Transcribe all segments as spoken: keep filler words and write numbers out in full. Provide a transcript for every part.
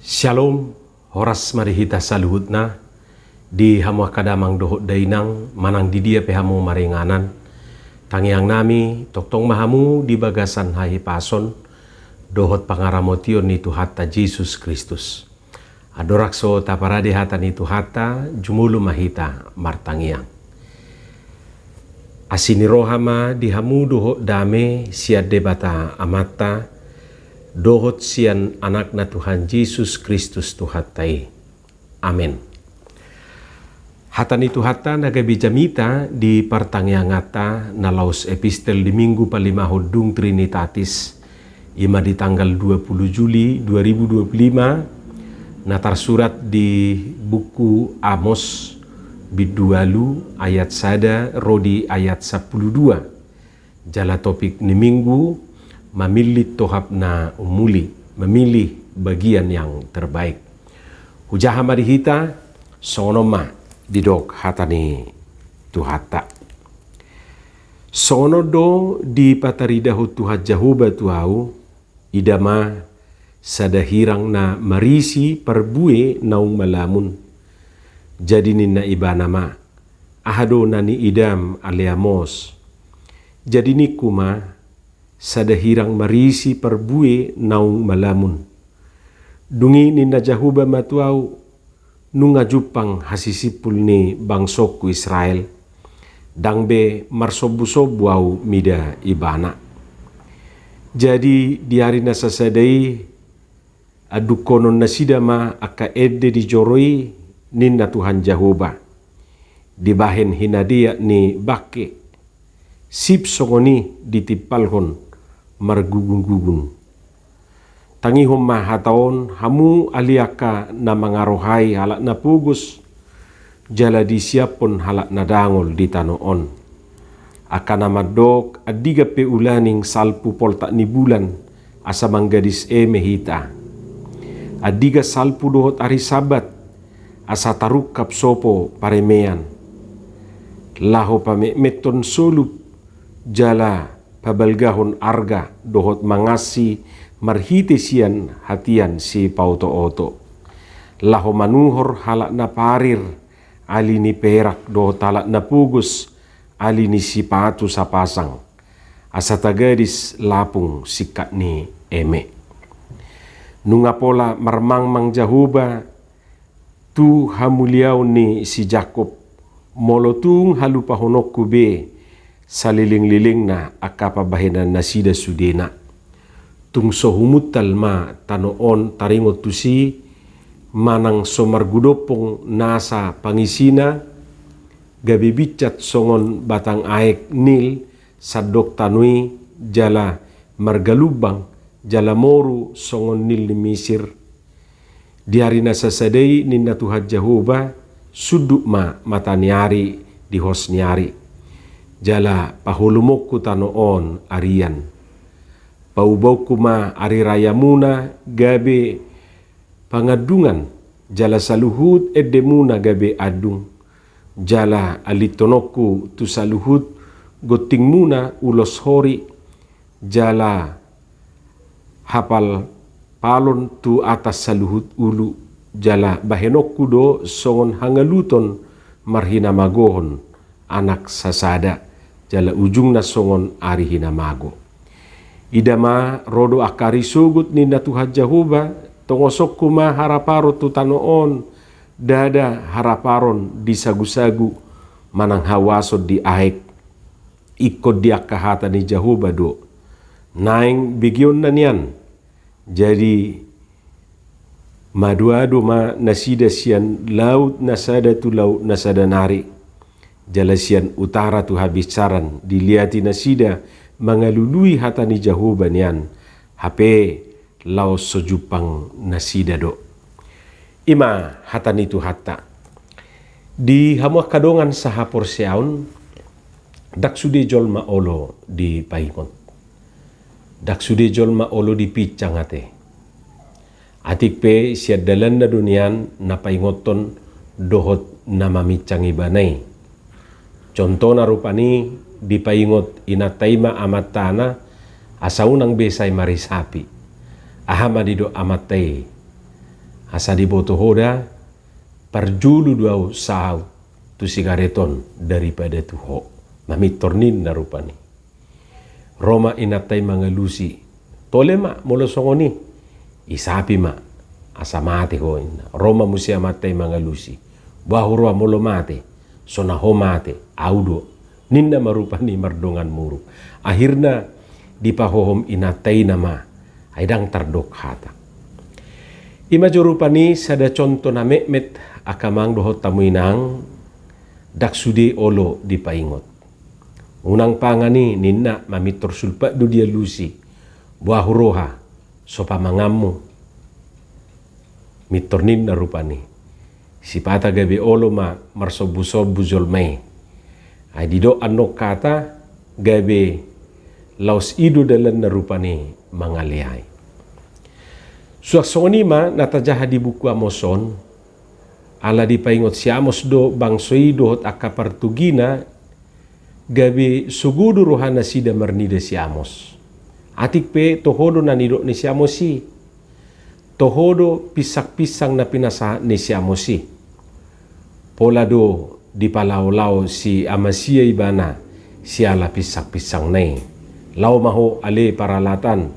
Syalom, horas ma di hita saluhutna, di hamu angka damang dohot dainang, manang di dia pe hamu maringanan. Tangiang nami, tongtong ma hamu di bagasan hahipason dohot pangaramotion ni Tuhanta Jesus Kristus. Andorang so taparade hata ni Tuhanta, jumolo ma hita martangiang. Asi ni roha ma di hamu dohot dame sian Debata Amanta, dohot sian Anakna Tuhan Jesus Kristus Tuhanta i. Amen. Hata ni Tuhanta na gabe jamita di partangianganta na laos epistel di Minggu palimahon dung Trinitatis, i ma di tanggal dua puluh Juli dua ribu dua puluh lima, na tarsurat di buku Amos, bindu ualu, ayat sada ro di ayat sampulu dua. Jala topik ni Minggu, mamillit tohap na umuli, memilih bagian yang terbaik. Hujaha ma di hita, songon on ma didok hata ni Tuhanta. Songon on do dipataridahon Tuhan Jahowa tu ahu, ida ma, sada hirang na marisi parbue naung malamun. Jadi ninna ibana ma, aha do na niidam ale Amos? Jadi ningku ma, sada hirang marisi parbue naung malamun. Dung i ninna Jahowa ma tu ahu, nunga jumpang hasisimpul ni bangsongku Israel, ndang be marsombusombu ahu mida ibana. Jadi di ari na sasada i, andungkonon nasida ma angka ende di joro i, ninna Tuhan Jahowa. Dibahen hinadeak ni bangke, sip songon i ditimpalhon margugun-gugun. Tangihon ma hata on, hamu ale angka na mangarohai halak na pogos, jala disiaphon halak na dangol di tano on. Angka na mandok, andigan pe ulaning salpu poltak ni bulan, asa manggadis eme hita. Andigan salpu dohot ari Sabat, asa tarungkap sopo paremean. Laho pametmethon solup, jala pabalgahon arga dohot mangansi marhite sian hatian sipaoto-oto. Laho manuhor halak na parir, ali ni perak dohot halak na pogos, ali ni sipatu sapasang. Asa tagadis lapung singkat ni eme. Nunga pola marmangmang Jahowa, tu hamuliaon ni si Jakob, molo tung halupahononku be salelenglelengna angka pambahenan nasida sudena. Tung so humuntal ma tano on taringot tusi, manang so margudompong nasa pangisina, gabe binsat songon batang aek Nil, sandok tano i jala margalumbang, jala moru songon Nil ni Misir. Di ari na sasada i ninna Tuhan Jahowa, sundut ma mata ni ari di hos ni ari. Jala paholomonku tano on arian. Paubaonku ma ari rayamuna gabe pangandungan, jala saluhut endemuna gabe andung. Jala alithononku tu saluhut gontingmuna ulos hori, jala hapalpalon tu atas saluhut ulu, jala bahenonku do songon hangaluton marhinamagohon anak sasada, jala ujungna songon ari hinamago. Ida ma, ro do angka ari sogot ninna Tuhan Jahowa, tongosonku ma haraparon tu tano on, ndada haraparon di sagusagu, manang hauason di aek. Ingkon di angka hata ni Jahowa do. Naeng begeonna nian. Jadi madoado ma nasida sian laut na sada tu laut na sada nari. Jala sian utara tu habinsaran, diliati nasida mangalului hata ni Jahowa nian, hape laos so jumpang nasida do. I ma hata ni Tuhanta. Di hamu angka dongan sahaporseaon, ndang sude jolma olo dipaingot. Ndang sude jolma olo dipinsang ate. Atik pe sian dalanna do nian na paingothon dohot na maminsang ibana i. Contohna rupani dipaingot inanta i ma amantana, asa unang be sai marisapi. Aha ma didok amanta i? Asa diboto ho da, parjolo do ahu saut tu sigaret on daripada tu ho. Mamintor ninna rupani. Ro ma inanta i mangalusi. Tole ma molo songon i. Isapi ma. Asa mate ho inna. Ro ma muse amanta i mangalusi. Boha huroha molo mate. So na ho mate. Ahu do. Ninna ma rupani mardongan muruk. Akhirna dipahohom inanta i nama. Ai ndang tardok hata. Ima jo rupani sada conto na metmet angka amang dohot hamu inang, ndang sude olo dipaingot. Unang pangan i ninna, mamintor sulpat do dialusi. Boha huroha, so pamanganmu. Mintor ninna rupani. Sipata gabe olo ma marsombusombu jolma i. Ai didok annon hata gabe laos i do dalanna rupani mangaleai. Suang songon i ma na tajaha di buku Amos on, ala dipaingot si Amos do bangso i dohot angka partugina, gabe sogo do rohanasida marnida si Amos. Atik pe toho do na nidok ni si Amos i. Toho do pinsangpinsang na pinasahat ni si Amos i. Pola do dipalaolao si Amasia ibana siala pinsangpinsangna i. Laho ma ho ale paralatan,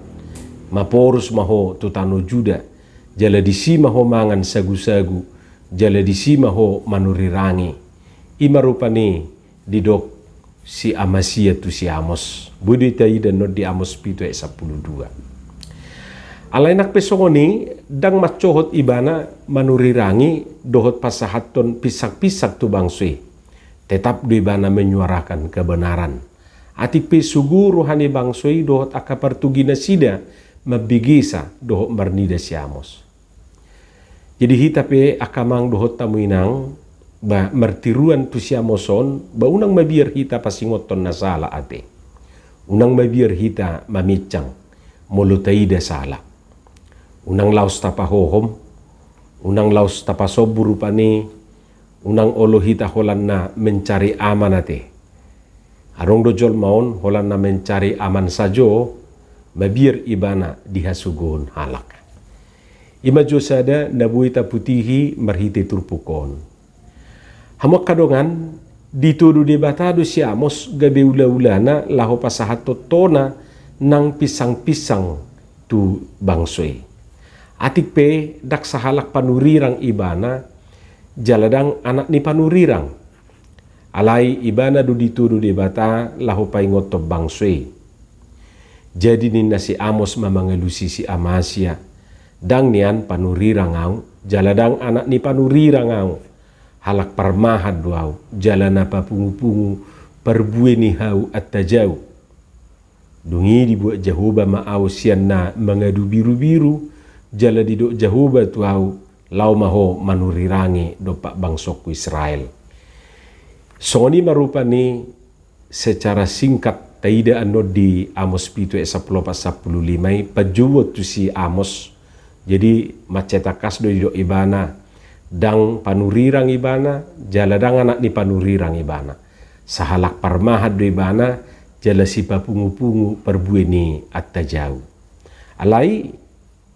maporus ma ho tu tano Juda, jala disi ma ho mangan sagusagu, jala disi ma ho manurirangi. Ima rupani didok si Amasia tu si Amos. Boi do taida annon di Amos pitu ayat sampulu dua. Alai nang pe songon i, ndang mansohot ibana manurirangi dohot pasahathon pinsangpinsang tu bangso i. Tetap do ibana menyuarakan kebenaran. Atik pe sogo roha ni bangso i dohot angka partuginasida mambegesa dohot marnida si Amos. Jadi hita pe angka amang dohot hamu inang, ba martiruan tu si Amos on, ba unang mabiar hita pasingothon na sala ate. Unang mabiar hita maminsang molo taida sala. Unang laos tapahohom, unang laos tapasombu rupani, unang olo hita holan na mencari aman ate. Adong do jolma on holan na mencari aman sajo, mabiar ibana dihasogohon halak. Ima jo sada na boi taputihi marhite turpuk on. Hamu angka dongan, ditodo Debata do si Amos gabe ulaulana laho pasahathon tona nang pinsangpinsang tu bangso i. Atik pe ndang sahalak panurirang ibana, jala ndang anak ni panurirang. Alai ibana do ditodo Debata laho paingothon bangso i. Jadi ninna si Amos ma mangalusi si Amasia, ndang nian panurirang ahu, jala ndang anak ni panurirang ahu. Halak parmahan do ahu, jala na papungupungu parbue ni hau antajau. Dung i dibuat Jahowa ma ahu sian na mangadu birubiru, jala didok Jahowa tu ahu, laho ma ho manurirangi dompak bangsongku Israel. Songon i ma rupani secara singkat taida annon di Amos pitu ayat sampulu opat sampulu lima i, panjouon tu si Amos. Jadi mansai tangkas do didok ibana, ndang panurirang ibana, jala ndang anak ni panurirang ibana. Sahalak parmahan do ibana, jala sipapungupungu parbue ni antajau. Alai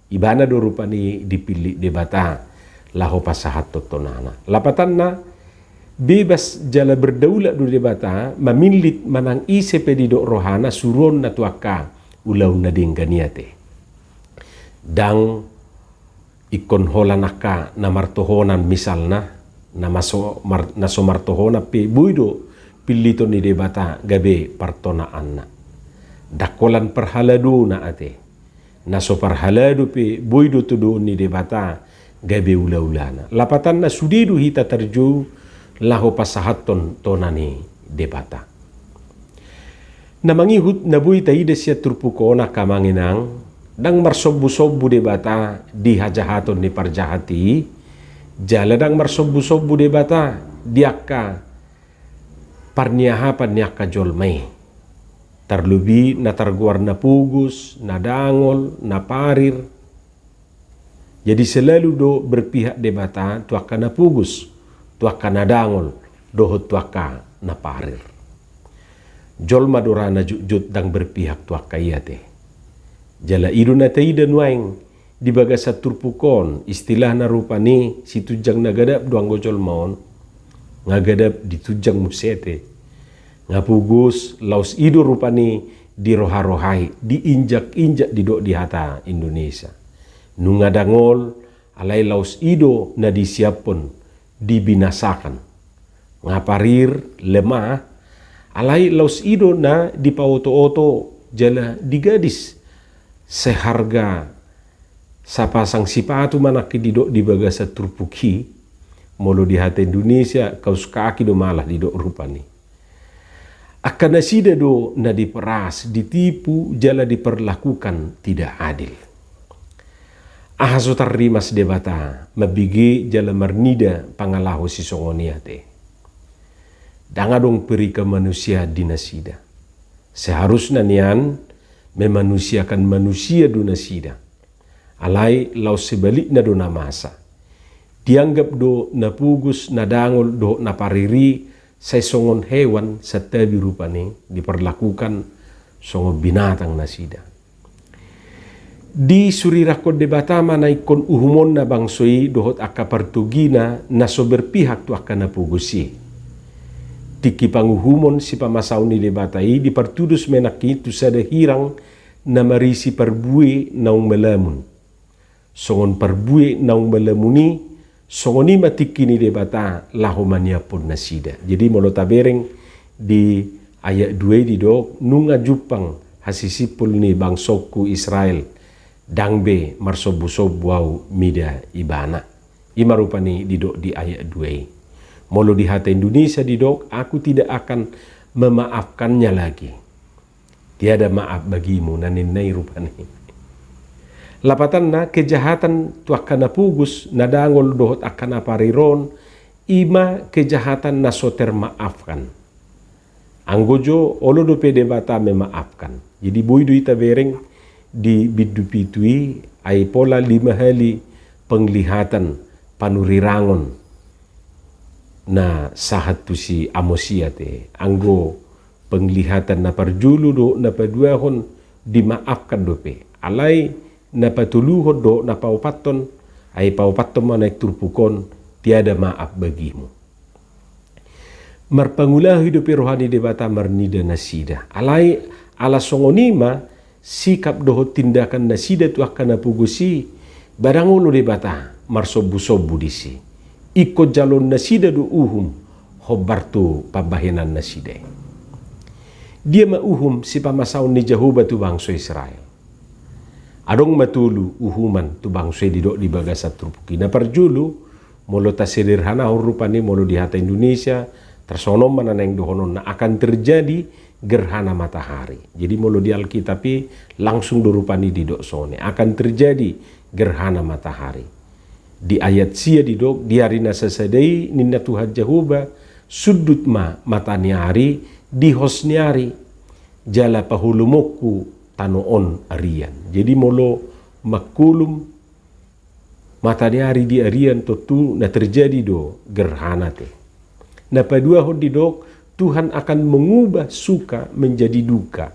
ibana do rupani dipillit Debata laho pasahathon tonana. Lapatanna, bebas jala berdaulat do Debata mamillit manang ise pe didok rohana suruonna tu angka ulaon na denggan i ate. Ndang ingkon holan angka na martohonan misalna, na maso-, mar-, na so martohonan pe boi do pilliton ni Debata gabe partonaanna. Ndang holan parhaladona ate. Na so parhalado pe boi do todoon ni Debata gabe ulaulana. Lapatanna sude do hita tarjou laho pasahathon tona ni Debata. Na mangihut na boi taida sian turpuk on angka amang inang, ndang marsombusombu Debata di hajahaton ni parjahat i, jala ndang marsombusombu Debata di angka parniahapan ni angka jolma i. Tarlobi na targoar na pogos, na dangol, na parir. Jadi selalu do berpihak Debata tu angka na pogos, tu angka na dangol, dohot tu angka na parir. Jolma do ra na jotjot ndang berpihak tu angka i ate. Jala i do na taida nuaeng di bagasan turpuk on, istilahna rupani situnjang na gadap do anggo jolma on, nga gadap ditunjang muse ate. Nga pogos laos i do rupani diroharohai, diinjak-injak didok di hata Indonesia. Nunga dangol, alai laos i do na disiaphon, dibinasakan. Nga parir, lemah, alai laos i do na dipaotooto jala digadis seharga sapasang sipatu ma nangkin didok di bagasan turpuk i. Molo di hata Indonesia, kaus kaki do malah didok rupani. Angka nasida do na diperas, ditipu, jala diperlakukan tidak adil. Aha so tarrimas Debata mambege jala marnida pangalaho sisongon i ate? Ndang adong perikemanusiaan di nasida. Seharusna nian memanusiakan manusia do nasida. Alai laos sebalikna do na masa. Dianggap do na pogos, na dangol dohot na parir i sai songon hewan, santabi rupani, diperlakukan songon binatang nasida. Disurirangkon Debata ma na ingkon uhumonna bangso i dohot angka partogina na so berpihak tu angka na pogos i. Tingki panguhumon sipamasaon ni Debata i dipartudos ma nangkin tu sada hirang na marisi parbue naung malamun. Songon parbue naung malamun i, songon i ma tingki ni Debata laho manyiaphon nasida. Jadi molo tabereng di ayat dua i didok, nunga jumpang hasisimpul ni bangsongku Israel, ndang be marsombusombu ahu mida ibana. I ma rupani didok di ayat dua i. Molo di hata Indonesia didok, aku tidak akan memaafkannya lagi. Tiada maaf bagimu, na ninna i rupani. Lapatanna, kejahatan tu angka na pogos, na dangol dohot angka na parir on, i ma kejahatan na so termaafkan. Anggo jo olo dope Debata memaafkan. Jadi boi do i tabereng di bindu pitu i, ai pola lima hali penglihatan panurirangon na sahat tu si Amos i ate. Anggo penglihatan na parjolo dohot na paduahon dimaafkan dope. Alai na patoluhon dohot na paopathon, ai paopathon ma naeng turpuk on, tiada maaf bagimu. Marpangulahi dope roha ni Debata marnida nasida. Alai ala songon i ma sikap dohot tindakan nasida tu angka na pogos i, ba ndang olo Debata marsombusombu disi. Ingkon jaloon nasida do uhum hombar tu pambahenan nasida i. Dia ma uhum sipamasaon ni Jahowa tu bangso Israel? Adong ma tolu uhuman tu bangso i didok di bagasan turpuk i. Na parjolo, molo tasederhanahon rupani, molo di hata Indonesia, tarsongon on ma na naeng dohononna, akan terjadi gerhana matahari. Jadi molo di Alkitab i langsung do rupani didok songon i, akan terjadi gerhana matahari. Di ayat sia didok, di ari na sasada i ninna Tuhan Jahowa, sundut ma mata ni ari di hos ni ari, jala paholomonku tano on arian. Jadi molo mangkolum mata ni ari di arian, tontu na terjadi do gerhana ate. Na paduahon didok, Tuhan akan mengubah suka menjadi duka.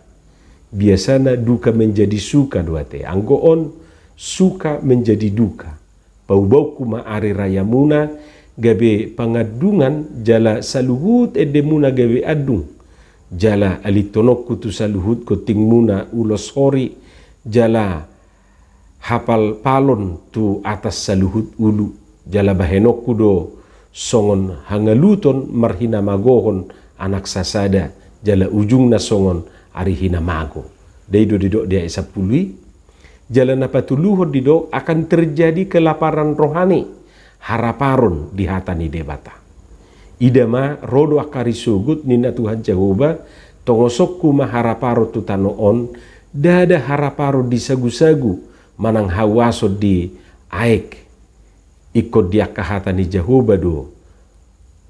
Biasana duka menjadi suka do ate. Anggo on suka menjadi duka. Paubaonku ma ari rayamuna gabe pangandungan, jala saluhut endemuna gabe andung. Jala alithononku tu saluhut gontingmuna ulos hori, jala hapalpalon tu atas saluhut ulu, jala bahenonku do songon hangaluton marhinamagohon anak sasada, jala ujungna songon ari hinamago. Dai do didok di ayat sampulu i. Jala na patoluhon didok, akan terjadi kelaparan rohani, haraparon di hata ni Debata. Ida ma, ro do angka ari sogot ninna Tuhan Jahowa, tongosonku ma haraparon tu tano on, ndada haraparon di sagusagu manang hauason di aek. Ingkon di angka hata ni Jahowa do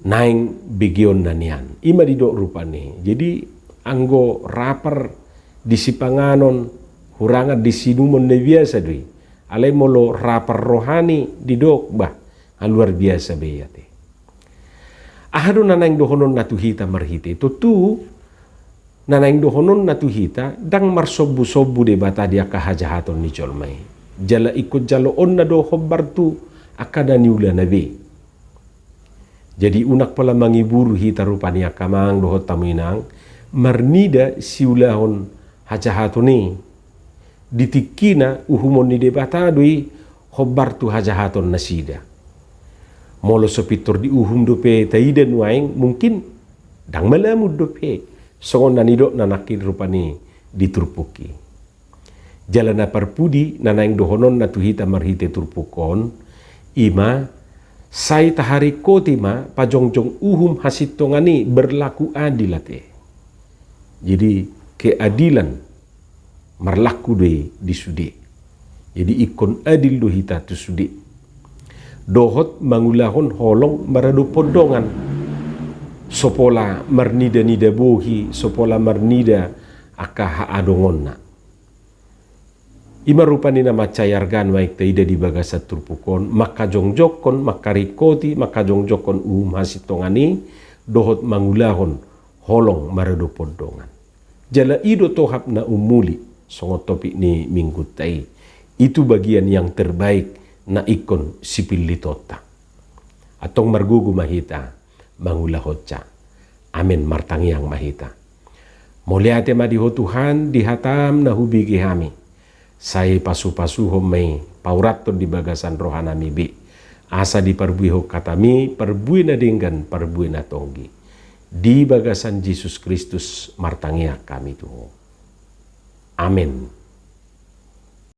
naeng begeonna nian. I ma didok rupani. Jadi anggo rapar di sipanganon, hurangan di siinumon na biasa do i. Alai molo rapar rohani didok, bah, luar biasa be i ate. Aha do na naeng dohononna tu hita marhite i? Tontu na naeng dohononna tu hita, ndang marsombusombu Debata di angka hajahaton ni jolma i. jala ingkon jaloonna do hombar tu angka na niulana be. Jadi unang pola mangibur hita rupani angka amang dohot hamu inang, marnida siulahon hajahaton i. Di tingkina uhumon ni Debata do i hombar tu hajahaton nasida. Molo so pintor diuhum dope taida nuaeng, mungkin ndang malamun dope, songon na nidokna nangkin rupani di turpuk i. Jala na parpudi na naeng dohononna tu hita marhite turpuk on, i ma, sai taharingkoti ma pajongjong uhum hasintongan i, berlaku adil ate. Jadi keadilan marlaku do i di sude. Jadi ingkon adil do hita tu sude. Dohot mangulahon holong maradophon dongan. So pola marnida-nida bohi, so pola marnida angka haadongonna. I ma rupani na mansai arga nuaeng taida di bagasan turpuk on, mangkajongjongkon, mangkaringkoti, mangkajongjongkon uhum hasintongan i, dohot mangulahon holong maradophon dongan. Jala i do tohap na umuli, songon topik ni minggunta i. Itu bagian yang terbaik na ingkon sipillitonta. Antong margogo ma hita mangulahonsa. Amen. Martangiang ma hita. Mauliate ma di Ho Tuhan, di hatam na hubege hami. Sai pasu-pasuhon ma i, paurathon di bagasan rohanami be. Asa diparbuehon hatami parbue na denggan, parbue na tonggi. Di bagasan Jesus Kristus martangiang hami tu Ho. Amen.